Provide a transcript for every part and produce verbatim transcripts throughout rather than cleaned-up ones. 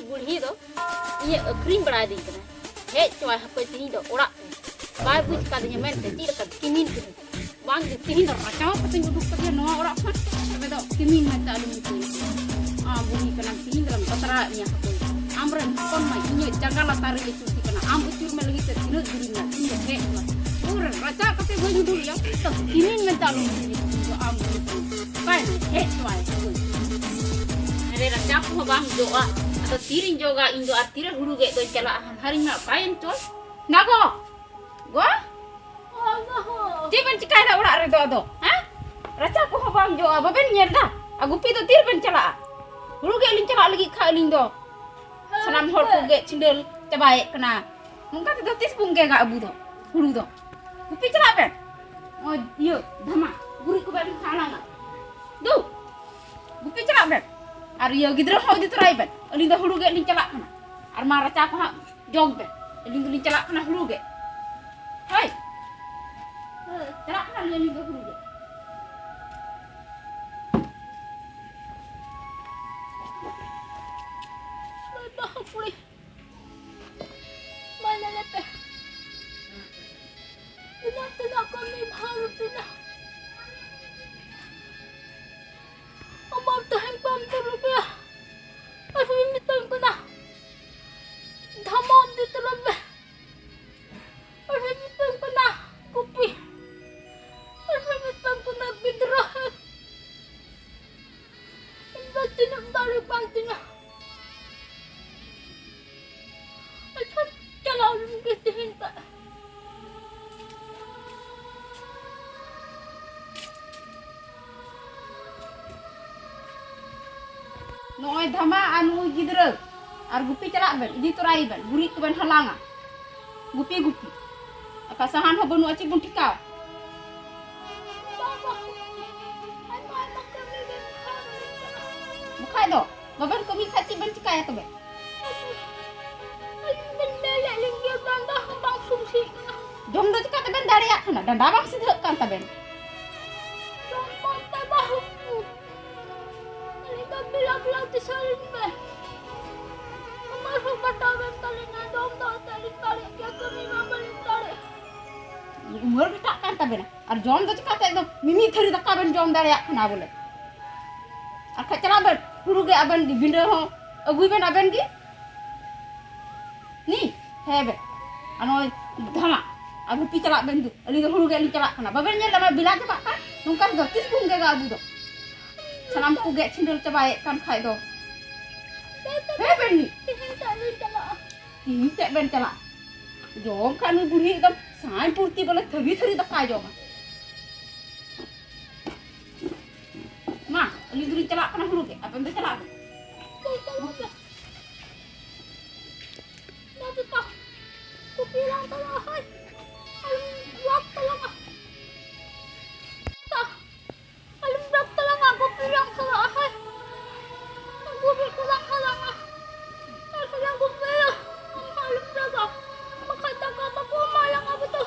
ᱵᱩᱲᱦᱤ ᱫᱚ ᱤᱧᱮ ᱟᱹᱠᱷᱨᱤᱧ ᱵᱟᱲᱟᱭᱮᱫᱤᱧ ᱠᱟᱱᱟ᱾ ᱦᱮᱡ ᱪᱚᱣᱟᱭ ᱦᱟᱯᱮ ᱛᱤᱦᱤᱧ ᱫᱚ ᱚᱲᱟᱜ ᱛᱮ᱾ ᱵᱟᱭ ᱵᱩᱡᱽ ᱠᱟᱫᱤᱧᱟ ᱢᱮᱱᱛᱮ ᱪᱮᱫ ᱞᱮᱠᱟ ᱠᱤᱢᱤᱱ ᱠᱟᱹᱱᱟᱹᱧ᱾ ᱵᱟᱝ ᱜᱮ, ᱛᱤᱦᱤᱧ ᱫᱚ ᱨᱟᱪᱟᱣ ᱠᱟᱛᱮᱧ ᱩᱰᱩᱠ ᱠᱟᱫᱮᱭᱟ ᱱᱚᱣᱟ ᱚᱲᱟᱜ ᱠᱷᱚᱱ᱾ ᱛᱚᱵᱮ ᱫᱚ ᱠᱤᱢᱤᱱ ᱢᱮᱱᱛᱮ ᱟᱞᱚᱢ ᱧᱩᱛᱩᱢ᱾ ᱟᱢ ᱵᱩᱲᱦᱤ ᱠᱟᱱᱟᱢ, ᱛᱤᱦᱤᱧ ᱫᱚᱞᱟᱢ ᱵᱟᱛᱨᱟᱣᱮᱫ ᱢᱮᱭᱟ ᱦᱟᱯᱮ᱾ ᱟᱢᱨᱮᱱ ᱦᱚᱯᱚᱱ ᱢᱟ ᱤᱧᱟᱹᱜ ᱡᱟᱸᱜᱟ ᱞᱟᱛᱟᱨ ᱨᱮᱧ ᱟᱹᱪᱩᱨ ᱠᱟᱱᱟ᱾ ᱟᱢ ᱟᱹᱪᱩᱨ ᱢᱮ ᱞᱟᱹᱜᱤᱫ ᱛᱮ ᱛᱤᱱᱟᱹᱜ ᱡᱳᱨᱤᱧ ᱞᱟᱜ, ᱤᱧ ᱫᱚ ᱦᱮᱡ ᱠᱚᱜᱼᱟ᱾ ᱯᱩᱨᱟᱹ ᱨᱟᱪᱟ ᱠᱟᱛᱮ ᱵᱟᱹᱧ ᱩᱰᱩᱠ ᱮᱭᱟ, ᱛᱚ ᱠᱤᱢᱤᱱ ᱢᱮᱱᱛᱮ ᱟᱞᱚᱢ ᱵᱩᱡᱷᱟᱹᱣ, ᱤᱧ ᱫᱚ ᱟᱢ ᱵᱩᱡᱷᱟᱹᱣ᱾ ᱚᱠᱟᱭ ᱱᱟᱭ? ᱦᱮᱡ ᱪᱚᱣᱟᱭ ᱥᱟᱹᱜᱟᱹᱭ᱾ ᱟᱨᱮ, ᱨᱟᱪᱟ ᱠᱚᱦᱚᱸ ᱵᱟᱝ ᱡᱚᱜᱼᱟ, ᱟᱫᱚ ᱛᱤᱨᱤᱧ ᱡᱚᱜᱟ ᱤᱧ ᱫᱚ, ᱟᱨ ᱛᱤᱨᱮ ᱦᱩᱲᱩ ᱜᱮᱫ ᱫᱚᱧ ᱪᱟᱞᱟᱜᱼᱟ? ᱦᱟᱱᱦᱟᱨᱤᱧ ᱢᱟ ᱚᱠᱟᱭᱮᱱ ᱪᱚᱭ? ᱱᱟᱜᱚ! ᱜᱚ! ᱪᱮᱫ ᱵᱮᱱ ᱪᱤᱠᱟᱭᱮᱫᱟ ᱚᱲᱟᱜ ᱨᱮᱫᱚ ᱟᱫᱚ, ᱦᱮᱸ? ᱨᱟᱪᱟ ᱠᱚᱦᱚᱸ ᱵᱟᱝ ᱡᱚᱜᱼᱟ, ᱵᱟᱵᱮᱱ ᱧᱮᱞ ᱮᱫᱟ? ᱟᱨ ᱜᱩᱯᱤ ᱫᱚ ᱛᱤᱨᱮᱵᱮᱱ ᱪᱟᱞᱟᱜᱼᱟ? ᱦᱩᱲᱩ ᱜᱮᱫ ᱞᱤᱧ ᱪᱟᱞᱟᱜ ᱞᱟᱹᱜᱤᱫ ᱠᱷᱟᱡ ᱟᱹᱞᱤᱧ ᱫᱚ᱾ ᱥᱟᱱᱟᱢ ᱦᱚᱲ ᱠᱚ ᱜᱮᱫ ᱪᱷᱤᱰᱟᱹᱞ ᱪᱟᱵᱟᱭᱮᱫ ᱠᱟᱱᱟ᱾ ᱱᱚᱝᱠᱟ ᱛᱮᱫᱚ ᱛᱤᱥ ᱵᱚᱱ ᱜᱮᱫᱟ ᱟᱵᱚ ᱫᱚ ᱦᱩᱲᱩ ᱫᱚ? ᱜᱩᱯᱤ ᱪᱟᱞᱟᱜ ᱵᱮᱱ᱾ ᱱᱚᱜᱼᱚᱭ ᱤᱭᱟᱹ ᱫᱷᱟᱢᱟ, ᱜᱩᱨᱤᱡ ᱠᱚ ᱵᱟᱵᱮᱱ ᱠᱷᱟᱣᱟᱣᱟ᱾ ᱫᱩ, ᱜᱩᱯᱤ ᱪᱟᱞᱟᱜ ᱵᱮᱱ᱾ ᱟᱨ ᱤᱭᱟᱹ ᱜᱤᱫᱽᱨᱟᱹ ᱦᱚᱸ ᱤᱫᱤ ᱛᱚᱨᱟᱭ ᱵᱮᱱ᱾ ᱟᱹᱞᱤᱧ ᱫᱚ ᱦᱩᱲᱩ ᱜᱮᱫ ᱞᱤᱧ ᱪᱟᱞᱟᱜ ᱠᱟᱱᱟ᱾ ᱟᱨ ᱢᱟ ᱨᱟᱪᱟ ᱠᱚ ᱦᱟᱸᱜ ᱡᱚᱜᱽ ᱵᱮᱱ᱾ ᱟᱹᱞᱤᱧ ᱫᱚᱞᱤᱧ ᱪᱟᱞᱟᱜ ᱠᱟᱱᱟ ᱦᱩᱲᱩ ᱜᱮᱫ᱾ ᱦᱳᱭ᱾ ᱪᱟᱞᱟᱜ ᱠᱟᱱᱟᱞᱤᱧ ᱟᱹᱞᱤᱧ ᱫᱚ ᱦᱩᱲᱩ ᱜᱮᱫ᱾ ᱵᱟᱹᱦᱩ ᱠᱩᱲᱤ, ᱢᱟ ᱧᱮᱞᱮ ᱯᱮ᱾ ᱤᱱᱟᱹᱜ ᱛᱮᱫᱚ ᱠᱟᱹᱢᱤ ᱵᱷᱟᱨ ᱩᱛᱟᱹᱨᱟ᱾ ᱟᱢᱟᱜ ᱛᱟᱦᱮᱸ ᱠᱟᱱ ᱛᱩᱞᱩᱡ ᱜᱮ ᱟᱨᱦᱚᱸᱧ ᱢᱮᱛᱟᱢ ᱠᱟᱱᱟ, ᱫᱷᱟᱢᱟ ᱤᱫᱤ ᱛᱚᱨᱟ ᱢᱮ᱾ ᱟᱨᱦᱚᱸᱧ ᱢᱮᱛᱟᱢ ᱠᱟᱱᱟ, ᱜᱩᱯᱤ᱾ ᱟᱨᱦᱚᱸᱧ ᱢᱮᱛᱟᱢ ᱠᱟᱱᱟ, ᱜᱤᱫᱽᱨᱟᱹ᱾ ᱤᱧ ᱫᱚ ᱛᱤᱱᱟᱹᱜ ᱫᱟᱲᱮ ᱠᱟᱱ ᱛᱤᱧᱟ᱾ ᱟᱪᱪᱷᱟ, ᱪᱟᱞᱟᱣ ᱞᱮᱱ ᱜᱮ ᱛᱮᱦᱮᱧ ᱫᱚ᱾ ᱱᱚᱜᱼᱚᱭ ᱫᱷᱟᱢᱟ ᱟᱨ ᱱᱩᱭ ᱜᱤᱫᱽᱨᱟᱹ ᱟᱨ ᱜᱩᱯᱤ ᱪᱟᱞᱟᱜ ᱵᱮᱱ, ᱤᱫᱤ ᱛᱚᱨᱟᱭᱮ ᱵᱮᱱ, ᱜᱩᱨᱤᱡ ᱠᱚᱵᱮᱱ ᱦᱟᱞᱟᱝᱟ᱾ ᱜᱩᱯᱤ ᱜᱩᱯᱤ᱾ ᱟᱠᱟ ᱥᱟᱦᱟᱱ ᱦᱚᱸ ᱵᱟᱹᱱᱩᱜᱼᱟ, ᱪᱮᱫ ᱵᱚᱱ ᱴᱷᱮᱠᱟᱣᱟ? ᱵᱟᱵᱟ, ᱟᱭᱢᱟ ᱟᱭᱢᱟ ᱠᱟᱹᱢᱤ ᱜᱮ ᱵᱟᱠᱷᱟᱡ ᱫᱚ, ᱵᱟᱵᱮᱱ ᱠᱟᱹᱢᱤ ᱠᱷᱟᱡ ᱪᱮᱫ ᱵᱮᱱ ᱪᱤᱠᱟᱭᱟ ᱛᱚᱵᱮ? ᱟᱹᱞᱤᱧ ᱵᱮᱱ ᱢᱮᱱᱮᱫ ᱞᱤᱧ ᱜᱮ ᱰᱟᱸᱰᱟ ᱦᱚᱸ ᱵᱟᱝ ᱥᱩᱨ ᱥᱤᱜ ᱠᱟᱱᱟ᱾ ᱡᱚᱢ ᱫᱚ ᱪᱤᱠᱟ ᱛᱮᱵᱮᱱ ᱫᱟᱲᱮᱭᱟᱜ ᱠᱟᱱᱟ? ᱰᱟᱸᱰᱟ ᱵᱟᱝ ᱥᱤᱫᱷᱟᱹᱜ ᱠᱟᱱ ᱛᱟᱵᱮᱱ᱾ ᱡᱚᱢ ᱠᱚᱢ ᱛᱮ ᱵᱟᱹᱦᱩ᱾ ᱟᱹᱞᱤᱧ ᱫᱚ ᱵᱮᱞᱟ ᱵᱮᱞᱟ ᱛᱮ ᱥᱟᱹᱨᱤ ᱢᱮ᱾ ᱟᱨ ᱡᱚᱢ ᱫᱚ ᱪᱤᱠᱟᱹᱛᱮ? ᱮᱠᱫᱚᱢ ᱢᱤᱢᱤᱫ ᱛᱷᱟᱹᱨᱤ ᱫᱟᱠᱟ ᱵᱮᱱ ᱡᱚᱢ ᱫᱟᱲᱮᱭᱟᱜ ᱠᱟᱱᱟ ᱵᱚᱞᱮ᱾ ᱟᱨ ᱠᱷᱟᱡ ᱪᱟᱞᱟᱜ ᱵᱮᱱ, ᱦᱩᱲᱩ ᱜᱮ ᱟᱵᱮᱱ ᱜᱮ, ᱵᱤᱸᱰᱟᱹ ᱦᱚᱸ ᱟᱹᱜᱩᱭ ᱵᱮᱱ ᱟᱵᱮᱱ ᱜᱮ᱾ ᱱᱤ, ᱦᱮᱸ ᱵᱮᱱ᱾ ᱟᱨ ᱱᱚᱜᱼᱚᱭ ᱫᱷᱟᱢᱟ, ᱟᱨ ᱜᱩᱯᱤ ᱪᱟᱞᱟᱜ ᱵᱮᱱ ᱫᱩ᱾ ᱟᱹᱞᱤᱧ ᱫᱚ ᱦᱩᱲᱩ ᱜᱮ ᱞᱤᱧ ᱪᱟᱞᱟᱜ ᱠᱟᱱᱟ᱾ ᱵᱟᱵᱮᱱ ᱧᱮᱞ ᱞᱮᱫᱟ ᱵᱤᱞᱟ ᱪᱟᱵᱟᱜ ᱠᱟᱱ? ᱱᱚᱝᱠᱟ ᱫᱚ ᱛᱤᱥ ᱵᱚᱱ ᱜᱮᱫᱟ ᱟᱵᱚ ᱫᱚ? ᱥᱟᱱᱟᱢ ᱠᱚ ᱜᱮᱫ ᱪᱷᱤᱸᱰᱟᱹᱞ ᱪᱟᱵᱟᱭᱮᱫ ᱠᱟᱱ ᱠᱷᱟᱡ ᱫᱚ᱾ ᱦᱮᱸ ᱵᱮᱱ ᱱᱤ᱾ ᱛᱮᱦᱮᱧ ᱥᱮᱛᱟᱜ ᱞᱤᱧ ᱪᱟᱞᱟᱜᱼᱟ᱾ ᱛᱤᱦᱤᱧ ᱪᱮᱫ ᱵᱮᱱ ᱪᱟᱞᱟᱜ? ᱡᱚᱢ ᱠᱷᱟᱱ ᱱᱩᱭ ᱵᱩᱲᱦᱤ ᱮᱠᱫᱚᱢ ᱥᱟᱭ ᱯᱩᱨᱛᱤ ᱵᱚᱞᱮ ᱛᱷᱟᱹᱨᱤ ᱛᱷᱟᱹᱨᱤ ᱫᱟᱠᱟᱭ ᱡᱚᱢᱟ᱾ ᱢᱟ, ᱟᱹᱞᱤᱧ ᱫᱚᱞᱤᱧ ᱪᱟᱞᱟᱜ ᱠᱟᱱᱟ ᱦᱩᱲᱩ ᱜᱮᱫ, ᱟᱵᱮᱱ ᱫᱚ ᱪᱟᱞᱟᱜ ᱵᱮᱱ᱾ ᱟᱞᱚᱢ ᱨᱟᱜᱽ ᱛᱟᱞᱟᱝᱟ, ᱜᱩᱯᱤ ᱞᱟᱝ ᱪᱟᱞᱟᱜᱼᱟ, ᱦᱳᱭ᱾ ᱜᱩᱯᱤ ᱠᱚ ᱵᱟᱝ ᱪᱟᱞᱟᱜᱼᱟ᱾ ᱟᱨ ᱥᱟᱞᱟᱝ ᱜᱩᱯᱤᱭᱟ᱾ ᱟᱞᱚᱢ ᱨᱟᱜᱟ᱾ ᱵᱟᱠᱷᱟᱡ ᱫᱟᱠᱟ ᱵᱟᱠᱚ ᱮᱢᱟ ᱞᱟᱝᱟ ᱵᱚᱛᱚ᱾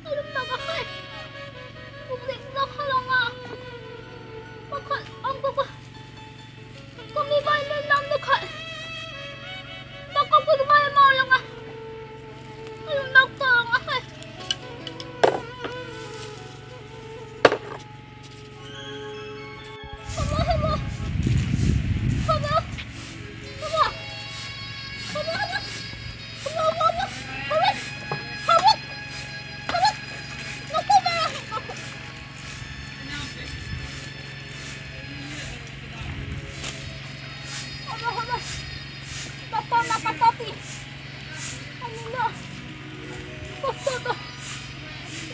ᱟᱞᱚᱢ ᱞᱟᱜᱟ ᱠᱷᱟᱡ᱾ ᱩᱵ ᱨᱮ ᱞᱟᱜᱟ ᱞᱟᱜᱟ᱾ ᱵᱟᱠᱷᱟᱡ ᱟᱢ ᱵᱟᱵᱟ ᱠᱟᱹᱢᱤ ᱵᱟᱭ ᱧᱮᱞ ᱧᱟᱢ ᱞᱮᱠᱷᱟᱡ ᱫᱟᱠᱟ ᱠᱚᱫᱚ ᱵᱟᱭ ᱮᱢᱟ ᱞᱟᱝᱟ᱾ ᱟᱞᱚᱢ ᱞᱟᱜᱟ ᱞᱟᱜᱟ ᱠᱷᱟᱡ᱾ ᱠᱚᱥᱴᱚ ᱫᱚ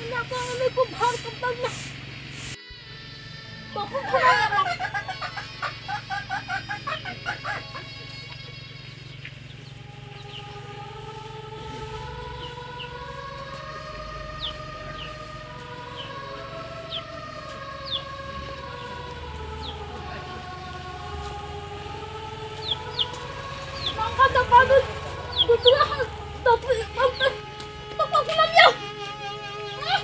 ᱤᱧᱟᱹᱜ ᱵᱟᱝ ᱩᱱᱤ ᱠᱚ ᱵᱷᱟᱨ ᱠᱚ ᱛᱟᱵᱱᱟ᱾ ᱵᱟᱠᱚ ᱠᱷᱚᱵᱚᱨ ᱧᱟᱢᱟ᱾ ᱵᱟᱝᱠᱷᱟᱱ ᱫᱚ ᱵᱟᱹᱵᱩ ᱜᱤᱫᱽᱨᱟᱹ ᱦᱚᱸ ᱛᱟᱹᱯᱩ ᱵᱟᱝ ᱛᱟᱹᱯᱩ ᱠᱮᱫᱟᱢ ᱭᱟ᱾ ᱦᱮᱸ?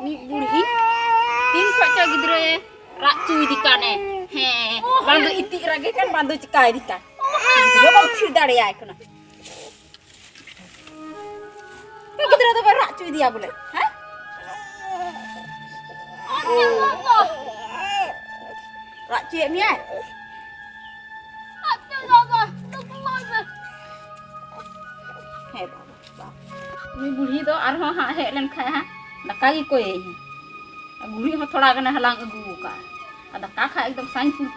ᱢᱤᱫ ᱵᱩᱲᱦᱤ ᱛᱤᱱ ᱠᱷᱚᱡ ᱪᱚ ᱜᱤᱫᱽᱨᱟᱹᱭ ᱨᱟᱜ ᱦᱚᱪᱚᱭᱮᱫᱮ ᱠᱟᱱᱮ᱾ ᱦᱮᱸ, ᱵᱟᱝ ᱫᱚ ᱤᱛᱤᱡ ᱨᱟᱜᱮ ᱠᱟᱱ, ᱵᱟᱝ ᱫᱚ ᱪᱤᱠᱟᱭᱮᱫᱮ ᱠᱟᱱ᱾ ᱜᱤᱫᱽᱨᱟᱹ ᱵᱟᱢ ᱛᱷᱤᱨ ᱫᱟᱲᱮᱭᱟᱭ ᱠᱟᱱᱟ᱾ ᱜᱤᱫᱽᱨᱟᱹ ᱫᱚ ᱵᱮᱱ ᱨᱟᱜ ᱦᱚᱪᱚᱭᱮᱫᱮᱭᱟ ᱵᱚᱞᱮ, ᱦᱮᱸ? ᱨᱟᱜ ᱦᱚᱪᱚᱭᱮᱫ ᱢᱮᱭᱟᱭ? ᱦᱮᱸ ᱵᱟᱵᱟ᱾ ᱩᱱᱤ ᱵᱩᱲᱦᱤ ᱫᱚ ᱟᱨᱦᱚᱸ ᱦᱟᱸᱜ ᱦᱮᱡ ᱞᱮᱱ ᱠᱷᱟᱡ ᱦᱟᱸᱜ ᱫᱟᱠᱟ ᱜᱮ ᱠᱚᱭᱮᱧᱟ᱾ ᱟᱨ ᱜᱩᱨᱤᱡ ᱦᱚᱸ ᱛᱷᱚᱲᱟ ᱜᱟᱱᱮ ᱦᱟᱞᱟᱝ ᱟᱹᱜᱩ ᱟᱠᱟᱫᱼᱟ᱾ ᱟᱨ ᱫᱟᱠᱟ ᱠᱷᱟᱡ ᱮᱠᱫᱚᱢ ᱥᱟᱧ ᱯᱷᱩᱨ᱾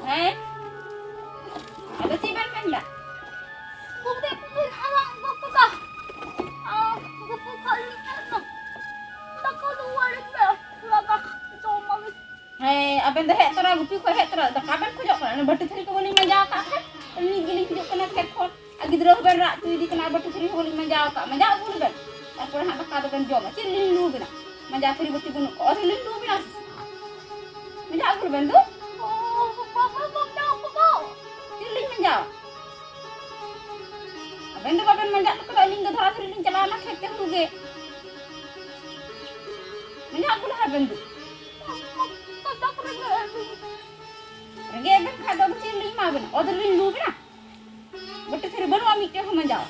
ᱦᱮᱸ? ᱟᱫᱚ ᱪᱮᱫ ᱵᱮᱱ ᱢᱮᱱᱫᱟ? ᱜᱩᱯᱤ ᱠᱚᱵᱤᱱ ᱦᱟᱞᱟᱝ ᱟᱹᱜᱩ ᱠᱚᱫᱟ᱾ ᱟᱨ ᱜᱩᱯᱤ ᱠᱷᱚᱱ ᱞᱤᱧ ᱦᱮᱡ ᱮᱱᱟ᱾ ᱫᱟᱠᱟ ᱫᱚ ᱚᱲᱟᱜ ᱨᱮ ᱛᱷᱚᱲᱟ ᱜᱟᱱ ᱡᱚᱢᱟᱞᱤᱧ᱾ ᱦᱮᱸ, ᱟᱵᱮᱱ ᱫᱚ ᱦᱮᱡ ᱛᱚᱨᱟ, ᱜᱩᱯᱤ ᱠᱷᱚᱱ ᱦᱮᱡ ᱛᱚᱨᱟ ᱫᱟᱠᱟ ᱵᱮᱱ ᱠᱷᱚᱡᱚᱜ ᱠᱟᱱᱟ? ᱚᱱᱟ ᱵᱟᱹᱴᱤ ᱛᱷᱟᱹᱨᱤ ᱠᱚ ᱵᱟᱹᱞᱤᱧ ᱢᱟᱸᱡᱟᱣ ᱟᱠᱟᱫ ᱠᱷᱟᱡ, ᱱᱤᱛ ᱜᱮᱞᱤᱧ ᱦᱤᱡᱩᱜ ᱠᱟᱱᱟ ᱠᱷᱮᱛ ᱠᱷᱚᱱ᱾ ᱟᱨ ᱜᱤᱫᱽᱨᱟᱹ ᱦᱚᱸᱵᱮᱱ ᱨᱟᱜ ᱦᱚᱪᱚᱭᱮᱫᱮ ᱠᱟᱱᱟ, ᱟᱨ ᱵᱟᱹᱴᱤ ᱛᱷᱟᱹᱨᱤ ᱦᱚᱸ ᱵᱟᱹᱞᱤᱧ ᱢᱟᱸᱡᱟᱣ ᱟᱠᱟᱫ᱾ ᱢᱟᱸᱡᱟᱣ ᱟᱹᱜᱩ ᱞᱮᱵᱮᱱ, ᱛᱟᱨᱯᱚᱨᱮ ᱦᱟᱸᱜ ᱫᱟᱠᱟ ᱫᱚᱵᱮᱱ ᱡᱚᱢᱟ᱾ ᱪᱮᱫ ᱞᱤᱧ ᱞᱩ ᱵᱮᱱᱟ? ᱢᱟᱸᱡᱟᱣ ᱛᱷᱟᱹᱨᱤ ᱵᱟᱹᱴᱤ ᱵᱟᱹᱱᱩᱜ ᱠᱚᱣᱟ, ᱚᱛ ᱨᱮᱞᱤᱧ ᱞᱩ ᱵᱮᱱᱟ ᱥᱮ ᱪᱮᱫ? ᱢᱟᱸᱡᱟᱣ ᱟᱹᱜᱩ ᱞᱮᱵᱮᱱ ᱫᱩ᱾ ᱪᱮᱫ ᱞᱤᱧ ᱢᱟᱸᱡᱟᱣᱟ? ᱟᱵᱮᱱ ᱫᱚ ᱵᱟᱵᱮᱱ ᱢᱟᱸᱡᱟᱜ ᱠᱟᱱᱟ, ᱟᱹᱞᱤᱧ ᱫᱚ ᱫᱷᱟᱨᱟ ᱫᱷᱟᱹᱨᱤ ᱞᱤᱧ ᱪᱟᱞᱟᱣᱱᱟ ᱠᱷᱮᱛ ᱛᱮ ᱦᱩᱲᱩ ᱜᱮ᱾ ᱢᱟᱸᱡᱟᱣ ᱟᱹᱜᱩ ᱞᱟᱦᱟ ᱵᱮᱱ ᱫᱩ᱾ ᱨᱮᱸᱜᱮᱡ ᱵᱮᱱ ᱠᱷᱟᱡ ᱫᱚ ᱟᱫᱚ ᱪᱮᱫ ᱞᱤᱧ ᱮᱢᱟ ᱵᱮᱱᱟ? ᱚᱛ ᱨᱮᱞᱤᱧ ᱞᱩ ᱵᱮᱱᱟ? ᱵᱟᱹᱴᱤ ᱛᱷᱟᱹᱨᱤ ᱵᱟᱹᱱᱩᱜᱼᱟ ᱢᱤᱫᱴᱮᱡ ᱦᱚᱸ ᱢᱟᱸᱡᱟᱣ᱾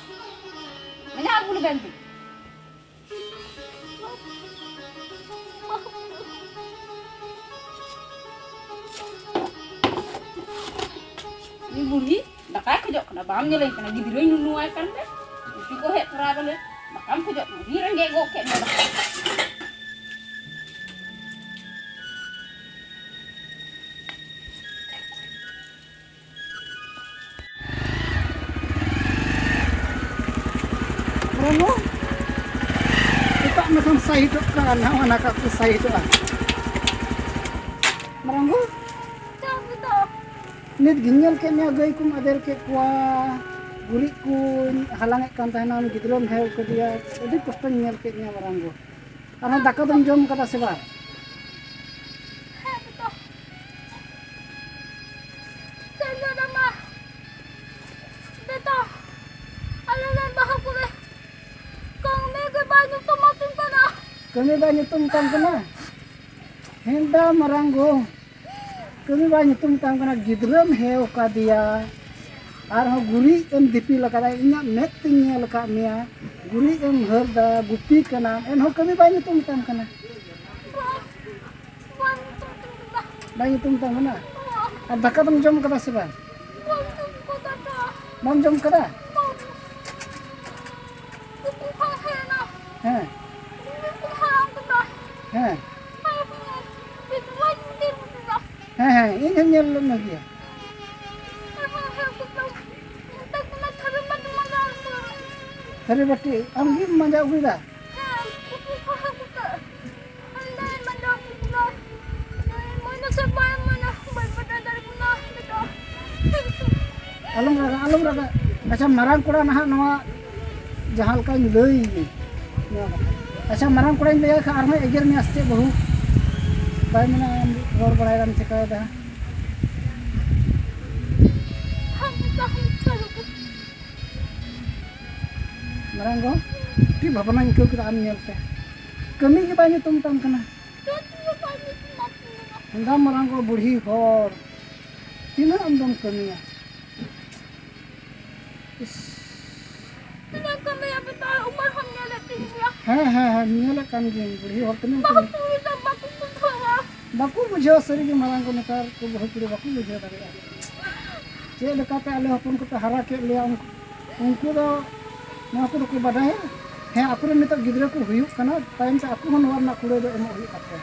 ᱢᱟᱸᱡᱟᱣ ᱟᱹᱜᱩ ᱞᱮᱵᱮᱱ ᱫᱩ᱾ ᱩᱱᱤ ᱵᱩᱲᱦᱤ ᱫᱟᱠᱟᱭ ᱠᱷᱚᱡᱚᱜ ᱠᱟᱱᱟ, ᱵᱟᱢ ᱧᱮᱞᱮᱧ ᱠᱟᱱᱟ, ᱜᱤᱫᱽᱨᱟᱹᱧ ᱱᱩᱱᱩᱣᱟᱭ ᱠᱟᱱ ᱛᱮ, ᱜᱩᱯᱤ ᱠᱚ ᱦᱮᱡ ᱛᱚᱨᱟ ᱵᱚᱞᱮ ᱫᱟᱠᱟᱢ ᱠᱷᱚᱡᱚᱜ ᱠᱟᱱᱟ, ᱩᱱᱤ ᱨᱮᱸᱜᱮᱡ ᱜᱚᱜ ᱠᱮᱫ ᱢᱮ ᱫᱟᱠᱟ᱾ ᱢᱟᱨᱟᱝᱜᱚ, ᱥᱮᱛᱟᱜ ᱢᱮᱠᱷᱟᱱ ᱥᱟᱭᱤᱴᱚᱜ ᱠᱟᱱ, ᱱᱟᱣᱟ ᱱᱟᱠᱟ ᱠᱚ ᱥᱟᱭᱤᱴᱚᱜᱼᱟ᱾ ᱢᱟᱨᱟᱝᱜᱚ, ᱱᱤᱛ ᱜᱤᱧ ᱧᱮᱞ ᱠᱮᱫ ᱢᱮᱭᱟ, ᱜᱟᱹᱭ ᱠᱚᱢ ᱟᱫᱮᱨ ᱠᱮᱫ ᱠᱚᱣᱟ, ᱜᱩᱨᱤᱡ ᱠᱚᱧ ᱦᱟᱞᱟᱝ ᱮᱫ ᱠᱟᱱ ᱛᱟᱦᱮᱱᱟ, ᱟᱢ ᱜᱤᱫᱽᱨᱟᱹᱢ ᱦᱮᱣ ᱠᱟᱫᱮᱭᱟ, ᱟᱹᱰᱤ ᱠᱚᱥᱴᱚᱧ ᱧᱮᱞ ᱠᱮᱫ ᱢᱮᱭᱟ ᱢᱟᱨᱟᱝ ᱜᱚ᱾ ᱟᱨᱦᱚᱸ ᱫᱟᱠᱟ ᱫᱚᱢ ᱡᱚᱢ ᱠᱟᱫᱟ ᱥᱮ ᱵᱟᱝ? ᱦᱮᱸ ᱵᱮᱴᱟ, ᱪᱮᱫ ᱞᱟᱹᱭ ᱫᱟ ᱢᱟ? ᱵᱮᱴᱟ, ᱟᱞᱮ ᱨᱮᱱ ᱵᱟᱹᱦᱩ ᱠᱩᱲᱤ ᱠᱟᱹᱢᱤ ᱜᱮ ᱵᱟᱭ ᱧᱩᱛᱩᱢ ᱟᱹᱛᱤᱧ ᱠᱟᱱᱟ᱾ ᱠᱟᱹᱢᱤ ᱵᱟᱭ ᱧᱩᱛᱩᱢ ᱛᱟᱢ ᱠᱟᱱᱟ? ᱦᱮᱸᱫᱟ ᱢᱟᱨᱟᱝ ᱜᱚ, ᱠᱟᱹᱢᱤ ᱵᱟᱭ ᱧᱩᱛᱩᱢ ᱛᱟᱢ ᱠᱟᱱᱟ, ᱜᱤᱫᱽᱨᱟᱹᱢ ᱦᱮᱣ ᱠᱟᱫᱮᱭᱟ, ᱟᱨᱦᱚᱸ ᱜᱩᱨᱤᱡ ᱮᱢ ᱫᱤᱯᱤᱞ ᱟᱠᱟᱫᱟ, ᱤᱧᱟᱹᱜ ᱢᱮᱫ ᱛᱤᱧ ᱧᱮᱞ ᱟᱠᱟᱫ ᱢᱮᱭᱟ, ᱜᱩᱨᱤᱡ ᱮᱢ ᱦᱟᱹᱨ ᱫᱟ, ᱜᱩᱯᱤ ᱠᱟᱱᱟᱢ, ᱮᱱᱦᱚᱸ ᱠᱟᱹᱢᱤ ᱵᱟᱭ ᱧᱩᱛᱩᱢ ᱛᱟᱢ ᱠᱟᱱᱟ᱾ ᱵᱟᱭ ᱧᱩᱛᱩᱢ ᱛᱟᱢ ᱠᱟᱱᱟ? ᱟᱨ ᱫᱟᱠᱟ ᱫᱚᱢ ᱡᱚᱢ ᱠᱟᱫᱟ ᱥᱮ ᱵᱟᱝ? ᱵᱟᱢ ᱡᱚᱢ ᱠᱟᱫᱟ? ᱦᱮᱸ᱾ ᱦᱮᱸ᱾ ᱦᱮᱸ, ᱦᱮᱸ, ᱤᱧ ᱦᱚᱸᱧ ᱧᱮᱞ ᱞᱮᱫ ᱢᱮᱜᱮᱭᱟ᱾ ᱛᱷᱟᱹᱨᱤ ᱵᱟᱹᱴᱤ ᱟᱢ ᱜᱮᱢ ᱢᱟᱸᱡᱟ ᱟᱹᱜᱩᱭᱮᱫᱟ? ᱟᱞᱚᱢ ᱨᱟᱜᱟ, ᱟᱞᱚᱢ ᱨᱟᱜᱟ᱾ ᱟᱪᱪᱷᱟ, ᱢᱟᱨᱟᱝ ᱠᱚᱲᱟ ᱱᱟᱦᱟᱜ ᱱᱚᱣᱟ ᱡᱟᱦᱟᱸ ᱞᱮᱠᱟᱧ ᱞᱟᱹᱭ ᱱᱚᱣᱟ ᱠᱟᱛᱷᱟ᱾ ᱟᱪᱪᱷᱟ, ᱢᱟᱨᱟᱝ ᱠᱚᱲᱟᱧ ᱞᱟᱹᱭᱟᱭ ᱠᱷᱟᱱ ᱟᱨᱦᱚᱸ ᱮᱜᱮᱨ ᱢᱮᱭᱟ ᱥᱮ ᱪᱮᱫ ᱵᱟᱹᱦᱩ? ᱵᱟᱭ ᱢᱮᱱᱟ, ᱟᱢ ᱨᱚᱲ ᱵᱟᱲᱟᱭ ᱫᱟᱢ, ᱪᱤᱠᱟᱹᱭ ᱫᱟ? ᱢᱟᱨᱟᱝ ᱜᱚ, ᱪᱮᱫ ᱵᱷᱟᱵᱽᱱᱟᱧ ᱟᱹᱭᱠᱟᱹᱣ ᱠᱮᱫᱟ ᱟᱢ ᱧᱮᱞᱛᱮ᱾ ᱠᱟᱹᱢᱤ ᱜᱮ ᱵᱟᱭ ᱧᱩᱛᱩᱢ ᱛᱟᱢ ᱠᱟᱱᱟ᱾ ᱦᱮᱸᱫᱟ ᱢᱟᱨᱟᱝ ᱜᱚ, ᱵᱩᱲᱦᱤ ᱦᱚᱲ, ᱛᱤᱱᱟᱹᱜ ᱟᱢ ᱫᱚᱢ ᱠᱟᱹᱢᱤᱭᱟ? ᱤᱥ᱾ ᱛᱤᱱᱟᱹᱜ ᱠᱟᱹᱢᱤᱭᱟ ᱵᱮᱴᱟ, ᱩᱢᱮᱨ ᱦᱚᱸᱢ ᱧᱮᱞᱮᱫ ᱛᱤᱧ ᱜᱮᱭᱟ᱾ ᱦᱮᱸ, ᱦᱮᱸ, ᱦᱮᱸ, ᱧᱮᱞᱮᱫ ᱠᱟᱱ ᱜᱤᱭᱟᱹᱧ, ᱵᱩᱲᱦᱤ ᱦᱚᱲ ᱛᱤᱱᱟᱹᱜ ᱮᱢ ᱵᱟᱹᱦᱩ ᱠᱟᱹᱢᱤᱭᱟ? ᱠᱩᱲᱤ ᱫᱚ ᱵᱟᱠᱚ ᱵᱩᱡᱷᱟᱹᱣᱟ᱾ ᱵᱟᱠᱚ ᱵᱩᱡᱷᱟᱹᱣᱟ ᱥᱟᱹᱨᱤᱜᱮ, ᱢᱟᱨᱟᱝ ᱠᱚ ᱱᱮᱛᱟᱨ ᱠᱚ ᱵᱟᱹᱦᱩ ᱠᱩᱲᱤ ᱵᱟᱠᱚ ᱵᱩᱡᱷᱟᱹᱣ ᱫᱟᱲᱮᱭᱟᱜᱼᱟ᱾ ᱪᱮᱫ ᱞᱮᱠᱟᱛᱮ ᱟᱞᱮ ᱦᱚᱯᱚᱱ ᱠᱚᱯᱮ ᱦᱟᱨᱟ ᱠᱮᱫ ᱞᱮᱭᱟ, ᱩᱱᱠᱩ, ᱩᱱᱠᱩ ᱫᱚ ᱱᱚᱣᱟ ᱠᱚᱫᱚ ᱠᱚ ᱵᱟᱰᱟᱭᱟ? ᱦᱮᱸ, ᱟᱠᱚᱨᱮᱱ ᱱᱤᱛᱚᱜ ᱜᱤᱫᱽᱨᱟᱹ ᱠᱚ ᱦᱩᱭᱩᱜ ᱠᱟᱱᱟ, ᱛᱟᱭᱚᱢ ᱛᱮ ᱟᱠᱚ ᱦᱚᱸ ᱱᱚᱣᱟ ᱨᱮᱱᱟᱜ ᱠᱩᱲᱟᱹᱭ ᱫᱚ ᱮᱢᱚᱜ ᱦᱩᱭᱩᱜ ᱛᱟᱠᱚᱣᱟ᱾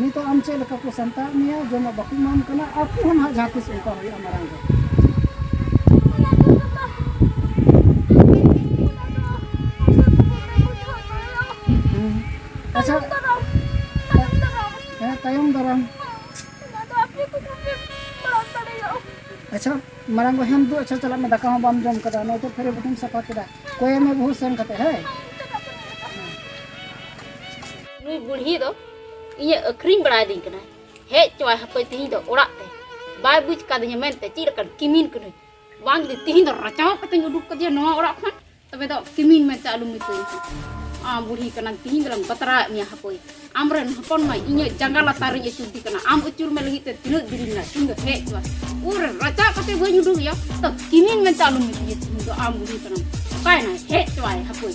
ᱱᱤᱛᱚᱜ ᱟᱢ ᱪᱮᱫ ᱞᱮᱠᱟ ᱠᱚ ᱥᱟᱱᱛᱟᱣᱮᱫ ᱢᱮᱭᱟ, ᱡᱚᱢᱟᱜ ᱵᱟᱠᱚ ᱮᱢᱟᱢ ᱠᱟᱱᱟ, ᱟᱠᱚ ᱦᱚᱸ ᱱᱟᱦᱟᱜ ᱡᱟᱦᱟᱸ ᱛᱤᱥ ᱚᱱᱠᱟ ᱦᱩᱭᱩᱜᱼᱟ ᱢᱟᱨᱟᱝ ᱨᱮ᱾ ᱦᱩᱸ᱾ ᱟᱪᱪᱷᱟ᱾ ᱦᱮᱸ, ᱛᱟᱭᱚᱢ ᱫᱟᱨᱟᱢ᱾ ᱟᱪᱪᱷᱟ᱾ ᱢᱟᱨᱟᱝ ᱜᱚ, ᱦᱮᱢ ᱫᱩ, ᱟᱪᱪᱷᱟ, ᱪᱟᱞᱟᱜ ᱢᱮ, ᱫᱟᱠᱟ ᱦᱚᱸ ᱵᱟᱢ ᱡᱚᱢ ᱠᱟᱫᱟ, ᱱᱚᱛᱮ ᱯᱷᱮᱨᱮ ᱵᱩᱴᱤᱢ ᱥᱟᱯᱷᱟ ᱠᱮᱫᱟ, ᱠᱚᱭᱮ ᱢᱮ ᱵᱟᱹᱦᱩ ᱥᱮᱱ ᱠᱟᱛᱮ, ᱦᱮᱸ? ᱱᱩᱭ ᱵᱩᱲᱦᱤ ᱫᱚ ᱤᱧᱮ ᱟᱹᱠᱷᱨᱤᱧ ᱵᱟᱲᱟᱭᱮᱫᱤᱧ ᱠᱟᱱᱟᱭ᱾ ᱦᱮᱡ ᱪᱚᱣᱟᱭ ᱦᱟᱯᱳᱭ ᱛᱤᱦᱤᱧ ᱫᱚ ᱚᱲᱟᱜ ᱛᱮ, ᱵᱟᱭ ᱵᱩᱡᱽ ᱠᱟᱫᱤᱧᱟ ᱢᱮᱱᱛᱮ ᱪᱮᱫ ᱞᱮᱠᱟᱱ ᱠᱤᱢᱤᱱ ᱠᱟᱹᱱᱟᱹᱧ᱾ ᱵᱟᱝ ᱫᱤ, ᱛᱤᱦᱤᱧ ᱫᱚ ᱨᱟᱪᱟᱣ ᱠᱟᱛᱮᱧ ᱩᱰᱩᱠ ᱠᱟᱫᱮᱭᱟ ᱱᱚᱣᱟ ᱚᱲᱟᱜ ᱠᱷᱚᱱ᱾ ᱛᱚᱵᱮ ᱫᱚ ᱠᱤᱢᱤᱱ ᱢᱮᱱᱛᱮ ᱟᱞᱚᱢ ᱢᱮᱛᱟᱹᱧᱟ᱾ ᱟᱢ ᱵᱩᱲᱦᱤ ᱠᱟᱱᱟᱢ, ᱛᱤᱦᱤᱧ ᱫᱚᱞᱟᱝ ᱵᱟᱛᱨᱟᱣᱮᱫ ᱢᱮᱭᱟ ᱦᱟᱯᱳᱭ᱾ ᱟᱢᱨᱮᱱ ᱦᱚᱯᱚᱱ ᱢᱟ ᱤᱧᱟᱹᱜ ᱡᱟᱸᱜᱟ ᱞᱟᱛᱟᱨ ᱨᱤᱧ ᱟᱹᱪᱩᱨ ᱫᱤ ᱠᱟᱱᱟ᱾ ᱟᱢ ᱟᱹᱪᱩᱨ ᱢᱮ ᱞᱟᱹᱜᱤᱫ ᱛᱮ ᱛᱤᱱᱟᱹᱜ ᱫᱤᱨᱤᱧ ᱱᱟ, ᱛᱤᱦᱤᱧ ᱫᱚ ᱦᱮᱡ ᱪᱚᱣᱟ᱾ ᱩᱨ ᱨᱟᱪᱟ ᱠᱟᱛᱮ ᱵᱟᱹᱧ ᱩᱰᱩᱠ ᱮᱭᱟ, ᱛᱚ ᱠᱤᱢᱤᱱ ᱢᱮᱱᱛᱮ ᱟᱞᱚᱢ ᱢᱮᱛᱟᱹᱧᱟ᱾ ᱛᱤᱦᱤᱧ ᱫᱚ ᱟᱢ ᱵᱩᱲᱦᱤ ᱠᱟᱱᱟᱢ, ᱚᱠᱟᱭᱮᱱᱟᱭ? ᱦᱮᱡ ᱪᱚᱣᱟᱭ ᱦᱟᱯᱳᱭ᱾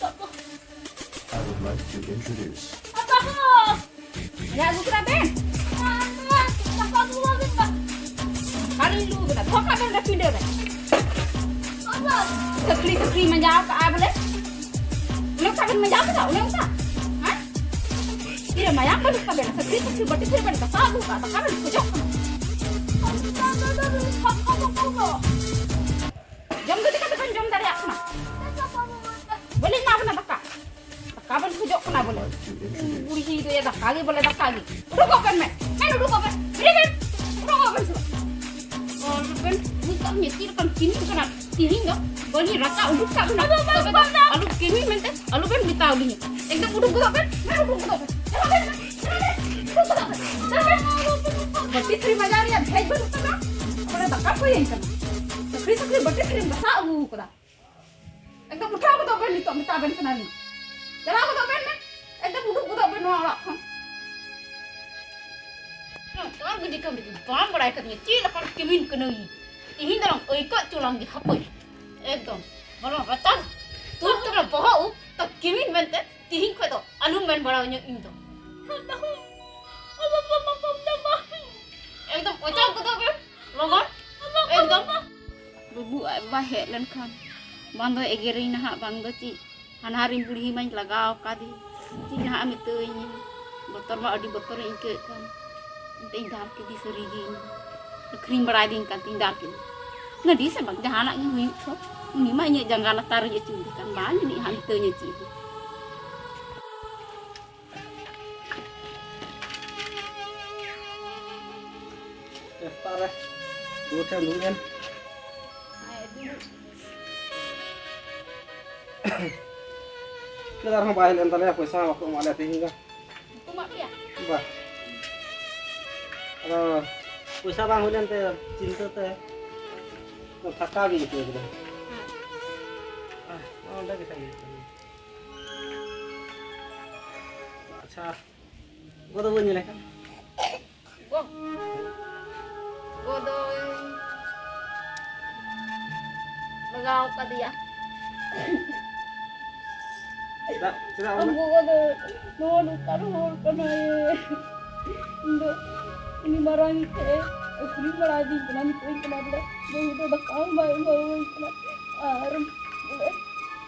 I would like to introduce. ᱟᱭᱟ, ᱟᱹᱜᱩ ᱠᱮᱫᱟ ᱵᱮᱱ? ᱵᱟᱹᱞᱤᱧ ᱞᱩ ᱠᱮᱫᱟ, ᱫᱚᱦᱚ ᱠᱟᱜ ᱵᱮᱱ ᱚᱸᱰᱮ ᱯᱤᱸᱰᱟᱹ ᱨᱮ᱾ ᱥᱟᱹᱠᱲᱤ ᱥᱟᱹᱠᱲᱤ ᱢᱟᱸᱡᱟᱣ ᱠᱟᱜᱼᱟ ᱵᱚᱞᱮ᱾ ᱚᱱᱮ ᱚᱱᱠᱟ ᱵᱮᱱ ᱢᱟᱸᱡᱟᱣ ᱠᱮᱫᱟ, ᱚᱱᱮ ᱚᱱᱠᱟ᱾ ᱦᱮᱸ? ᱛᱤᱨᱮ ᱢᱟᱭᱟᱢ ᱵᱟᱹᱱᱩᱜ ᱛᱟᱵᱮᱱᱟ? ᱥᱟᱹᱠᱲᱤ ᱥᱟᱹᱠᱲᱤ ᱵᱟᱹᱴᱤ ᱛᱤᱨᱮ ᱵᱮᱱ ᱜᱟᱥᱟᱣ ᱟᱹᱜᱩ ᱠᱟᱜᱼᱟ? ᱫᱟᱠᱟ ᱵᱮᱱ ᱠᱷᱚᱡᱚᱜ ᱠᱟᱱᱟ? ᱡᱚᱢ ᱜᱤᱰᱤ ᱠᱟᱛᱮ ᱵᱮᱱ ᱡᱚᱢ ᱫᱟᱲᱮᱭᱟᱜ ᱠᱟᱱᱟ᱾ ᱵᱟᱹᱞᱤᱧ ᱮᱢᱟ ᱵᱮᱱᱟ ᱫᱟᱠᱟ᱾ ᱫᱟᱠᱟ ᱵᱮᱱ ᱠᱷᱚᱡᱚᱜ ᱠᱟᱱᱟ ᱵᱚᱞᱮ᱾ ᱵᱩᱲᱦᱤ ᱫᱚᱭᱟ ᱫᱟᱠᱟ ᱜᱮ ᱵᱚᱞᱮ, ᱫᱟᱠᱟ ᱜᱮ᱾ ᱩᱰᱩᱠᱚᱜ ᱵᱮᱱ ᱢᱮ᱾ ᱢᱮᱱ ᱩᱰᱩᱠᱚᱜ ᱵᱮᱱ᱾ ᱵᱮᱨᱮᱫ ᱵᱮᱱ᱾ ᱩᱰᱩᱠᱚᱜ ᱵᱮᱱ ᱥᱮ ᱵᱟᱝ? ᱟᱨ ᱵᱮᱱ ᱵᱩᱡᱽ ᱠᱟᱜ ᱢᱮ ᱪᱮᱫ ᱞᱮᱠᱟᱱ ᱠᱤᱢᱤᱱ ᱠᱟᱱᱟ᱾ ᱛᱤᱦᱤᱧ ᱫᱚ ᱵᱟᱹᱞᱤᱧ ᱨᱟᱪᱟ ᱩᱰᱩᱠ ᱠᱟᱜ ᱵᱮᱱᱟ᱾ ᱛᱚᱵᱮ ᱫᱚ ᱟᱞᱚ ᱠᱤᱢᱤᱱ ᱢᱮᱱᱛᱮ ᱟᱞᱚ ᱵᱮᱱ ᱢᱮᱛᱟᱣ ᱞᱤᱧᱟ᱾ ᱮᱠᱫᱚᱢ ᱩᱰᱩᱠ ᱜᱚᱫᱚᱜ ᱵᱮᱱ᱾ ᱢᱮᱱ ᱩᱰᱩᱠ ᱜᱚᱫᱚᱜ ᱵᱮᱱ᱾ ᱪᱟᱞᱟᱜ ᱵᱮᱱ᱾ ᱪᱟᱞᱟᱜ ᱵᱮᱱ᱾ ᱩᱰᱩᱠ ᱜᱚᱫᱚᱜ ᱵᱮᱱ᱾ ᱪᱟᱞᱟᱜ ᱵᱮᱱ᱾ ᱵᱟᱹᱴᱤ ᱛᱷᱟᱹᱨᱤ ᱢᱟᱡᱟᱣ ᱨᱮᱭᱟᱜ ᱵᱷᱮᱡᱽ ᱵᱟᱹᱱᱩᱜ ᱛᱟᱢᱟ᱾ ᱚᱸᱰᱮ ᱫᱟᱠᱟ ᱠᱚ ᱤᱭᱟᱹᱧ ᱠᱟᱱᱟ᱾ ᱥᱟᱹᱠᱲᱤ ᱥᱟᱹᱠᱲᱤ ᱵᱟᱹᱴᱤ ᱛᱷᱟᱹᱨᱤᱢ ᱜᱷᱟᱥᱟᱣ ᱟᱹᱜᱩ ᱠᱟᱫᱟ᱾ ᱮᱠᱫᱚᱢ ᱩᱴᱷᱟᱹᱣ ᱜᱚᱫᱚᱜ ᱵᱮᱱ, ᱱᱤᱛᱚᱜ ᱢᱮᱛᱟ ᱵᱮᱱ ᱠᱟᱱᱟ ᱞᱤᱧ᱾ ᱪᱟᱞᱟᱣ ᱜᱚᱫᱚᱜ ᱵᱮᱱ ᱢᱮ᱾ ᱮᱠᱫᱚᱢ ᱩᱰᱩᱠ ᱜᱚᱫᱚᱜ ᱵᱮᱱ ᱱᱚᱣᱟ ᱚᱲᱟᱜ ᱠᱷᱚᱱ᱾ ᱚᱠᱟ ᱜᱤᱰᱤ ᱠᱟᱢ ᱜᱤᱰᱤ, ᱵᱟᱢ ᱵᱟᱲᱟᱭ ᱠᱟᱫᱤᱧᱟ ᱪᱮᱫ ᱞᱮᱠᱟᱱ ᱠᱤᱢᱤᱱ ᱠᱟᱹᱱᱟᱹᱧ᱾ ᱛᱤᱦᱤᱧ ᱫᱚᱞᱟᱝ ᱟᱹᱭᱠᱟᱹ ᱦᱚᱪᱚ ᱞᱟᱝ ᱜᱮ ᱦᱟᱯᱳᱭ᱾ ᱮᱠᱫᱚᱢ ᱵᱟᱞᱟᱝ ᱨᱟᱪᱟ ᱛᱩᱫ ᱛᱮᱞᱟᱝ ᱵᱚᱦᱚᱜ ᱩᱵ ᱛᱚ ᱠᱤᱢᱤᱱ ᱢᱮᱱᱛᱮ ᱛᱤᱦᱤᱧ ᱠᱷᱚᱱ ᱫᱚ ᱟᱞᱚᱢ ᱢᱮᱱ ᱵᱟᱲᱟᱣᱟᱹᱧᱟᱹ ᱤᱧ ᱫᱚ᱾ ᱮᱠᱫᱚᱢ ᱚᱪᱚᱜ ᱜᱚᱫᱚᱜ ᱵᱮᱱ ᱞᱚᱜᱚᱱ᱾ ᱮᱠᱫᱚᱢ᱾ ᱵᱟᱹᱵᱩ ᱟᱡ ᱵᱟᱵᱟ ᱦᱮᱡ ᱞᱮᱱᱠᱷᱟᱱ ᱵᱟᱝ ᱫᱚ ᱮᱜᱮᱨᱤᱧ ᱱᱟᱦᱟᱜ, ᱵᱟᱝ ᱫᱚ ᱪᱮᱫ᱾ ᱦᱟᱱᱦᱟᱨᱤᱧ ᱵᱩᱲᱦᱤ ᱢᱟᱧ ᱞᱟᱜᱟᱣ ᱟᱠᱟᱫᱮ, ᱪᱮᱫ ᱱᱟᱦᱟᱜ ᱮ ᱢᱮᱛᱟᱹᱧᱟ᱾ ᱵᱚᱛᱚᱨ ᱢᱟ ᱟᱹᱰᱤ ᱵᱚᱛᱚᱨᱤᱧ ᱟᱹᱭᱠᱟᱹᱣᱮᱫ ᱠᱟᱱ᱾ ᱛᱮᱧ ᱫᱟᱞ ᱠᱮᱫᱮ ᱥᱟᱹᱨᱤᱜᱮ᱾ ᱟᱹᱠᱷᱨᱤᱧ ᱵᱟᱲᱟᱭ ᱫᱤᱧ ᱠᱟᱱ ᱛᱤᱧ ᱫᱟᱞ ᱠᱮᱫᱮ᱾ ᱜᱟᱹᱰᱤ ᱥᱮ ᱵᱟᱝ ᱡᱟᱦᱟᱱᱟᱜ ᱜᱮ ᱦᱩᱭᱩᱜ ᱪᱚ, ᱩᱱᱤ ᱢᱟ ᱤᱧᱟᱹᱜ ᱡᱟᱸᱜᱟ ᱞᱟᱛᱟᱨ ᱨᱮᱜᱮ ᱟᱹᱪᱩᱨ ᱠᱟᱱ, ᱵᱟᱝ ᱡᱟᱹᱱᱤᱡ ᱦᱟᱱᱛᱮ ᱧᱮ ᱪᱮᱫ ᱦᱚᱸ᱾ ᱥᱮᱛᱟᱜ ᱨᱮ ᱫᱩ ᱴᱷᱮᱱ ᱫᱩᱲᱩᱵ ᱮᱱ᱾ ᱪᱮᱫ ᱟᱨᱦᱚᱸ ᱵᱟᱭ ᱦᱮᱡ ᱞᱮᱱ ᱛᱟᱞᱮᱭᱟ, ᱯᱚᱭᱥᱟ ᱦᱚᱸ ᱵᱟᱠᱚ ᱮᱢᱟᱜ ᱞᱮᱭᱟ ᱛᱮᱦᱮᱧ ᱫᱚ᱾ ᱵᱟ᱾ ᱟᱫᱚ ᱯᱚᱭᱥᱟ ᱵᱟᱝ ᱦᱩᱭ ᱞᱮᱱᱛᱮ ᱪᱤᱱᱛᱟᱹ ᱛᱮ ᱯᱷᱟᱸᱠᱟ ᱜᱮ ᱟᱹᱭᱠᱟᱹᱣ ᱠᱮᱫᱟ᱾ ᱦᱮᱸ᱾ ᱟᱦ, ᱱᱚᱜᱼᱚ ᱱᱚᱰᱮ ᱜᱮ ᱛᱟᱦᱮᱸ ᱦᱩᱭᱩᱜ ᱠᱟᱱᱟ᱾ ᱟᱪᱪᱷᱟ, ᱜᱚ ᱫᱚ ᱵᱟᱹᱧ ᱧᱮᱞᱮ ᱠᱟᱱ᱾ ᱜᱚ, ᱜᱚ ᱫᱚᱭ ᱞᱟᱜᱟᱣ ᱠᱟᱫᱮᱭᱟ᱾ ᱪᱮᱫᱟᱜ, ᱪᱮᱫᱟᱜ ᱟᱢ ᱚᱱᱟ? ᱜᱚᱜᱚ ᱫᱚ ᱱᱚᱣᱟ ᱱᱚᱝᱠᱟᱱ ᱦᱚᱲ ᱠᱟᱱᱟᱭ᱾ ᱤᱧ ᱫᱚ ᱩᱱᱤ ᱢᱟᱨᱟᱝ ᱤᱡ ᱴᱷᱮᱱ ᱟᱹᱠᱷᱨᱤᱧ ᱵᱟᱲᱟᱭᱮᱫᱤᱧ ᱠᱟᱱᱟ, ᱢᱤᱛᱟᱹᱧ ᱠᱟᱱᱟ ᱵᱚᱞᱮ, "ᱵᱟᱹᱦᱩ ᱫᱚ ᱫᱟᱠᱟ ᱦᱚᱸ ᱵᱟᱭ ᱮᱢᱟᱣᱟᱹᱧ ᱠᱟᱱᱟ, ᱟᱨ ᱵᱚᱞᱮ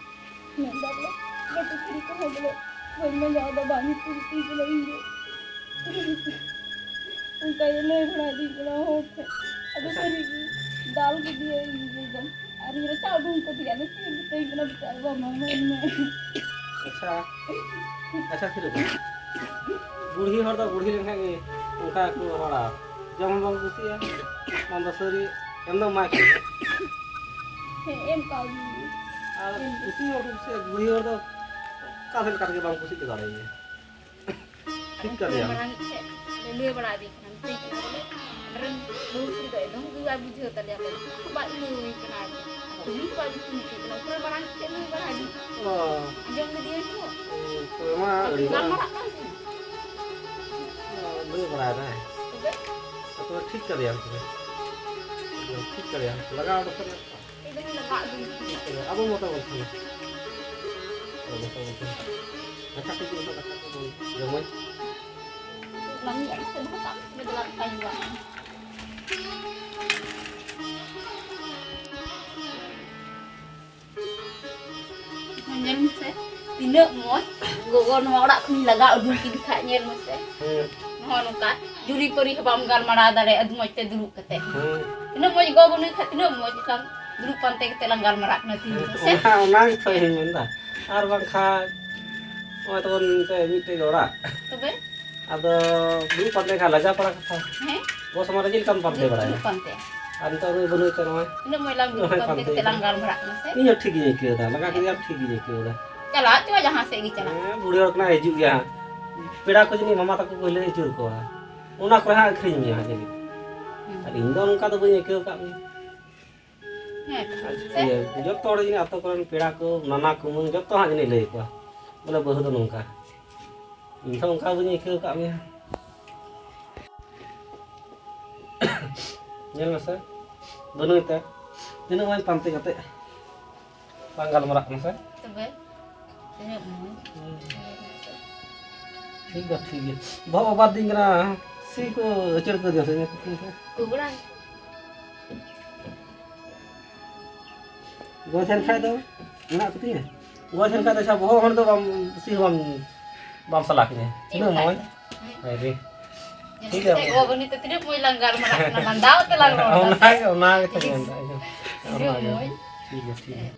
ᱢᱮᱱᱫᱟ ᱵᱚᱞᱮ ᱵᱟᱹᱴᱩ ᱪᱩᱲᱤ ᱠᱚᱦᱚᱸ ᱵᱚᱞᱮ ᱵᱟᱹᱧ ᱢᱟᱸᱡᱟᱣ ᱮᱫᱟ, ᱵᱟᱝ ᱧᱩᱛᱩᱢ ᱛᱤᱧ ᱠᱟᱱᱟ ᱤᱧ ᱫᱚ᱾" ᱚᱱᱠᱟᱭ ᱞᱟᱹᱭ ᱵᱟᱲᱟᱭᱮᱫᱤᱧ ᱠᱟᱱᱟ ᱦᱚᱲ ᱴᱷᱮᱱ᱾ ᱟᱫᱚ ᱟᱪᱪᱷᱟ᱾ ᱥᱟᱹᱨᱤ ᱜᱮ ᱫᱟᱞ ᱠᱮᱫᱮᱭᱟᱭ ᱤᱧ ᱫᱚ ᱮᱠᱫᱚᱢ᱾ ᱟᱨ ᱤᱧ ᱨᱟᱪᱟ ᱩᱰᱩᱝ ᱠᱟᱫᱮᱭᱟ, ᱟᱫᱚ ᱪᱮᱫ ᱮ ᱢᱮᱛᱟᱹᱧ ᱠᱟᱱᱟ ᱵᱮᱴᱟ, ᱵᱟᱵᱟ ᱢᱟ ᱢᱮᱱ ᱢᱮ᱾ ᱟᱪᱪᱷᱟ, ᱟᱪᱪᱷᱟ, ᱛᱷᱤᱨᱚᱜ ᱢᱮ᱾ ᱵᱩᱲᱦᱤ ᱦᱚᱲ ᱫᱚ ᱵᱩᱲᱦᱤ ᱞᱮᱱᱠᱷᱟᱱ ᱜᱮ ᱚᱱᱠᱟ ᱠᱚ ᱨᱚᱲᱟ᱾ ᱡᱚᱢ ᱦᱚᱸ ᱵᱟᱝ ᱠᱩᱥᱤᱭᱟᱜᱼᱟ, ᱵᱟᱝ ᱫᱚ ᱥᱟᱹᱨᱤ ᱮᱢ ᱫᱚ ᱮᱢᱟᱭ ᱠᱟᱱᱟ᱾ ᱦᱮᱸ, ᱮᱢ ᱠᱟᱣᱫᱤᱧ ᱜᱮ᱾ ᱟᱨ ᱮᱢ ᱫᱚ᱾ ᱠᱩᱥᱤ ᱦᱚᱲ ᱠᱚ ᱠᱩᱥᱤᱭᱟᱜᱼᱟ, ᱵᱩᱲᱦᱤ ᱦᱚᱲ ᱫᱚ ᱚᱠᱟ ᱥᱮᱫ ᱞᱮᱠᱟ ᱛᱮᱜᱮ ᱵᱟᱝ ᱠᱩᱥᱤ ᱦᱚᱪᱚ ᱫᱟᱲᱮᱭᱟᱭᱟ᱾ ᱴᱷᱤᱠ ᱠᱟᱫᱮᱭᱟᱢ᱾ ᱢᱟᱨᱟᱝ ᱤᱡ ᱴᱷᱮᱱ ᱞᱟᱹᱭ ᱵᱟᱲᱟ ᱟᱫᱮ ᱠᱟᱱᱟ, ᱢᱮᱛᱟᱹᱧ ᱠᱟᱱᱟ ᱵᱚᱞᱮ, ᱟᱞᱮᱨᱮᱱ ᱵᱟᱹᱦᱩ ᱠᱩᱲᱤ ᱫᱚ ᱮᱠᱫᱚᱢ ᱜᱮ ᱵᱟᱭ ᱵᱩᱡᱷᱟᱹᱣ ᱛᱟᱞᱮᱭᱟ, ᱵᱟᱭ ᱮᱢᱟᱹᱧ ᱠᱟᱱᱟ, ᱠᱟᱹᱢᱤ ᱠᱚ ᱵᱟᱭ ᱢᱤᱛᱟᱹᱧ ᱠᱟᱱᱟ, ᱩᱱᱠᱩ ᱢᱟᱨᱟᱝ ᱤᱡ ᱴᱷᱮᱱ ᱞᱟᱹᱭ ᱵᱟᱲᱟ ᱟᱫᱮ᱾ ᱚ᱾ ᱟᱸᱡᱚᱢ ᱞᱮᱫᱮᱭᱟᱹᱧ ᱛᱚ᱾ ᱛᱚᱵᱮ ᱢᱟ ᱟᱹᱰᱤ ᱢᱟᱨᱟᱝ᱾ ᱜᱟᱞᱢᱟᱨᱟᱜ ᱠᱟᱱ ᱛᱟᱦᱮᱸᱱᱟ᱾ ᱚ, ᱞᱟᱹᱭ ᱵᱟᱲᱟᱭᱮᱫᱟᱭ᱾ ᱛᱚᱵᱮ? ᱛᱚᱵᱮ ᱴᱷᱤᱠ ᱠᱟᱫᱮᱭᱟᱢ ᱛᱚᱵᱮ᱾ ᱴᱷᱤᱠ ᱠᱟᱫᱮᱭᱟᱢ᱾ ᱞᱟᱜᱟᱣ ᱩᱰᱩᱠ ᱠᱟᱫᱮᱭᱟᱢ᱾ ᱤᱧ ᱫᱚᱧ ᱞᱟᱜᱟ ᱩᱰᱩᱠ ᱠᱮᱫᱟ᱾ ᱟᱵᱚ ᱢᱚᱛᱟ ᱵᱚᱱ ᱠᱷᱟᱱᱟ᱾ ᱟᱵᱚ ᱢᱚᱛᱟ ᱵᱚᱱ ᱠᱷᱟᱱᱟ᱾ ᱟᱪᱪᱷᱟ, ᱴᱷᱤᱠ ᱜᱮᱭᱟ, ᱠᱟᱛᱷᱟ ᱠᱚ ᱵᱚᱱ ᱡᱚᱢᱟᱹᱧ᱾ ᱢᱟᱢᱤ, ᱟᱹᱰᱤ ᱥᱮᱫ ᱫᱚ ᱠᱟᱜ ᱢᱮ, ᱫᱮᱞᱟ ᱫᱟᱠᱟᱧ ᱡᱚᱢᱟ᱾ ᱧᱮᱞ ᱢᱮᱥᱮ, ᱛᱤᱱᱟᱹᱜ ᱢᱚᱡᱽ ᱜᱚᱜᱚ ᱱᱚᱣᱟ ᱚᱲᱟᱜ ᱠᱷᱚᱱᱤᱧ ᱞᱟᱜᱟ ᱩᱰᱩᱠ ᱠᱮᱫᱮ ᱠᱷᱟᱡ, ᱧᱮᱞ ᱢᱮᱥᱮ᱾ ᱦᱮᱸ᱾ ᱱᱚᱜᱼᱚ ᱱᱚᱝᱠᱟ᱾ ᱡᱩᱨᱤ ᱯᱟᱹᱨᱤ ᱦᱚᱸ ᱵᱟᱢ ᱜᱟᱞᱢᱟᱨᱟᱣ ᱫᱟᱲᱮᱭᱟᱜᱼᱟ ᱟᱹᱰᱤ ᱢᱚᱡᱽ ᱛᱮ ᱫᱩᱲᱩᱵ ᱠᱟᱛᱮ᱾ ᱦᱮᱸ᱾ ᱛᱤᱱᱟᱹᱜ ᱢᱚᱡᱽ ᱜᱚ ᱵᱟᱹᱱᱩᱭ ᱠᱷᱟᱡ ᱛᱤᱱᱟᱹᱜ ᱢᱚᱡᱽ ᱞᱟᱝ ᱫᱩᱲᱩᱵ ᱯᱟᱱᱛᱮ ᱠᱟᱛᱮ ᱞᱟᱝ ᱜᱟᱞᱢᱟᱨᱟᱜ ᱠᱟᱱᱟ ᱛᱤᱦᱤᱧ ᱫᱚ, ᱥᱮ? ᱚᱱᱟ, ᱚᱱᱟ ᱜᱮᱛᱚ ᱤᱧ ᱢᱮᱱᱫᱟ᱾ ᱟᱨ ᱵᱟᱝᱠᱷᱟᱱ ᱱᱚᱜᱼᱚᱭ ᱛᱟᱵᱚᱱ ᱢᱤᱫᱴᱮᱡ, ᱢᱤᱫᱴᱮᱡ ᱚᱲᱟᱜ᱾ ᱛᱚᱵᱮ? ᱟᱫᱚ ᱫᱩᱲᱩᱵ ᱯᱟᱱᱛᱮ ᱠᱷᱟᱱ ᱞᱟᱡᱟ ᱯᱟᱲᱟ ᱠᱟᱛᱷᱟ᱾ ᱦᱮᱸ? ᱜᱚ ᱥᱟᱢᱟᱝ ᱨᱮ ᱪᱮᱫ ᱞᱮᱠᱟᱢ ᱯᱟᱱᱛᱮ ᱫᱩᱲᱩᱵ, ᱵᱟᱲᱟᱭᱟ? ᱫᱩᱲᱩᱵ ᱯᱟᱱᱛᱮ᱾ ᱟᱨ ᱱᱤᱛᱚᱜ ᱩᱱᱤ ᱵᱟᱹᱱᱩᱭ ᱛᱮ ᱱᱚᱜᱼᱚᱭ᱾ ᱛᱤᱱᱟᱹᱜ ᱢᱚᱡᱽ ᱞᱟᱝ ᱫᱩᱲᱩᱵ ᱱᱚᱜᱼᱚᱭ ᱯᱟᱱᱛᱮ ᱯᱟᱱᱛᱮ ᱠᱟᱛᱮ ᱞᱟᱝ ᱠᱟᱱᱟ᱾ ᱜᱟᱞᱢᱟᱨᱟᱜ ᱠᱟᱱᱟ, ᱥᱮ? ᱤᱧ ᱦᱚᱸ ᱴᱷᱤᱠ ᱜᱤᱧ ᱟᱹᱭᱠᱟᱹᱣ ᱮᱫᱟ, ᱞᱟᱜᱟ ᱠᱮᱫᱮᱭᱟᱢ, ᱴᱷᱤᱠ ᱜᱤᱧ ᱟᱹᱭᱠᱟᱹᱣ ᱮᱫᱟ᱾ ᱪᱟᱞᱟᱜ ᱪᱚ ᱡᱟᱦᱟᱸ ᱥᱮᱫ ᱜᱮ ᱪᱟᱞᱟᱜ᱾ ᱦᱮᱸ, ᱵᱩᱲᱦᱤ ᱦᱚᱲ ᱠᱟᱱᱟᱭ, ᱦᱤᱡᱩᱜ ᱜᱮᱭᱟ ᱦᱟᱸᱜ᱾ ᱯᱮᱲᱟ ᱠᱚ ᱡᱟᱹᱱᱤᱡ ᱢᱟᱢᱟ ᱛᱟᱠᱚ ᱠᱚ ᱦᱤᱞᱟᱹ ᱟᱹᱪᱩᱨ ᱠᱚᱣᱟ᱾ ᱚᱱᱟ ᱠᱚᱨᱮ ᱦᱟᱸᱜ ᱟᱹᱠᱷᱨᱤᱧ ᱢᱮᱭᱟ ᱦᱟᱸᱜ ᱡᱟᱹᱱᱤᱡ᱾ ᱦᱩᱸ᱾ ᱟᱨ ᱤᱧ ᱫᱚ ᱚᱱᱠᱟ ᱫᱚ ᱵᱟᱹᱧ ᱟᱹᱭᱠᱟᱹᱣ ᱠᱟᱜ ᱢᱮᱭᱟ᱾ ᱦᱮᱸ, ᱟᱨ ᱥᱮ? ᱤᱭᱟᱹ, ᱡᱚᱛᱚ ᱦᱚᱲ ᱡᱟᱹᱱᱤᱡ ᱟᱛᱳ ᱠᱚᱨᱮᱱ ᱯᱮᱲᱟ ᱠᱚ, ᱱᱟᱱᱟ ᱠᱩᱢᱟᱹᱝ, ᱡᱚᱛᱚ ᱦᱟᱸᱜ ᱡᱟᱹᱱᱤᱡ ᱞᱟᱹᱭ ᱟᱠᱚᱣᱟ, ᱵᱚᱞᱮ, ᱵᱟᱹᱦᱩ ᱫᱚ ᱱᱚᱝᱠᱟ᱾ ᱤᱧ ᱫᱚ ᱚᱱᱠᱟ ᱵᱟᱹᱧ ᱟᱹᱭᱠᱟᱹᱣ ᱠᱟᱜ ᱢᱮᱭᱟ᱾ ᱧᱮᱞ ᱢᱮᱥᱮ, ᱵᱟᱹᱱᱩᱭ ᱛᱮ ᱛᱤᱱᱟᱹᱜ ᱢᱚᱡᱽ ᱯᱟᱱᱛᱮ ᱠᱟᱛᱮ ᱵᱟᱝ ᱜᱟᱞᱢᱟᱨᱟᱜ ᱠᱟᱱᱟ ᱥᱮ? ᱛᱚᱵᱮ ᱛᱤᱱᱟᱹᱜ ᱢᱚᱡᱽ᱾ ᱦᱩᱸ᱾ ᱴᱷᱤᱠ ᱫᱚ ᱴᱷᱤᱠ ᱜᱮ᱾ ᱵᱚᱦᱚᱜ ᱚᱵᱟᱨ ᱫᱤᱧ ᱠᱟᱱᱟ, ᱥᱤ ᱠᱚ ᱟᱹᱪᱟᱹᱲ ᱠᱚ ᱫᱤᱭᱟ ᱥᱮ? ᱠᱩᱵᱲᱟ᱾ ᱜᱚᱡ ᱮᱱ ᱠᱷᱟᱡ ᱫᱚ ᱢᱮᱱᱟᱜ ᱠᱚᱛᱤᱧᱟ᱾ ᱜᱚᱡ ᱮᱱ ᱠᱷᱟᱡ ᱫᱚ ᱟᱪᱪᱷᱟ, ᱵᱚᱦᱚᱜ ᱦᱚᱲ ᱫᱚ ᱵᱟᱢ, ᱥᱤ ᱦᱚᱸ ᱵᱟᱢ, ᱵᱟᱢ ᱥᱟᱞᱟ ᱠᱤᱧᱟ᱾ ᱛᱤᱱᱟᱹᱜ ᱢᱚᱡᱽ᱾ ᱦᱮᱸ ᱨᱮ᱾ ᱴᱷᱤᱠ ᱜᱮᱭᱟ᱾ ᱥᱮ ᱜᱚ ᱵᱟᱹᱱᱩᱭ ᱛᱮ ᱛᱤᱱᱟᱹᱜ ᱢᱚᱡᱽ ᱞᱟᱝ ᱜᱟᱞᱢᱟᱨᱟᱜ ᱠᱟᱱᱟ, ᱞᱟᱸᱫᱟ ᱟᱛᱮ ᱞᱟᱝ ᱨᱚᱲ ᱮᱫᱟ ᱚᱱᱟ ᱥᱮ? ᱜᱮ, ᱚᱱᱟ ᱜᱮ ᱛᱚ ᱢᱮᱱᱫᱟ ᱤᱧ ᱦᱚᱸ᱾ ᱛᱤᱱᱟᱹᱜ ᱚᱱᱟ ᱜᱮ᱾ ᱢᱚᱡᱽ᱾ ᱴᱷᱤᱠ ᱜᱮᱭᱟ, ᱴᱷᱤᱠ ᱜᱮᱭᱟ᱾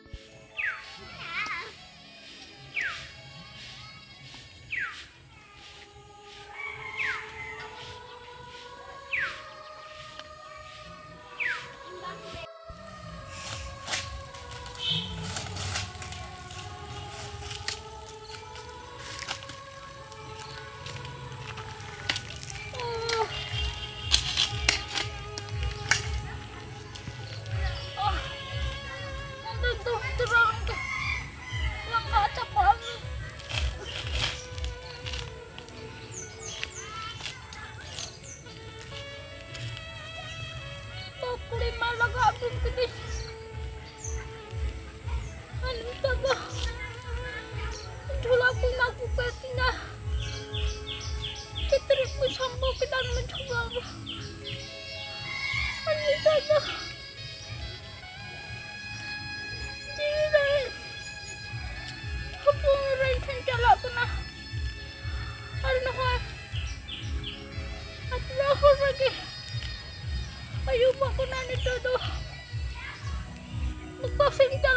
ᱴᱷᱤᱠ ᱜᱮᱭᱟ,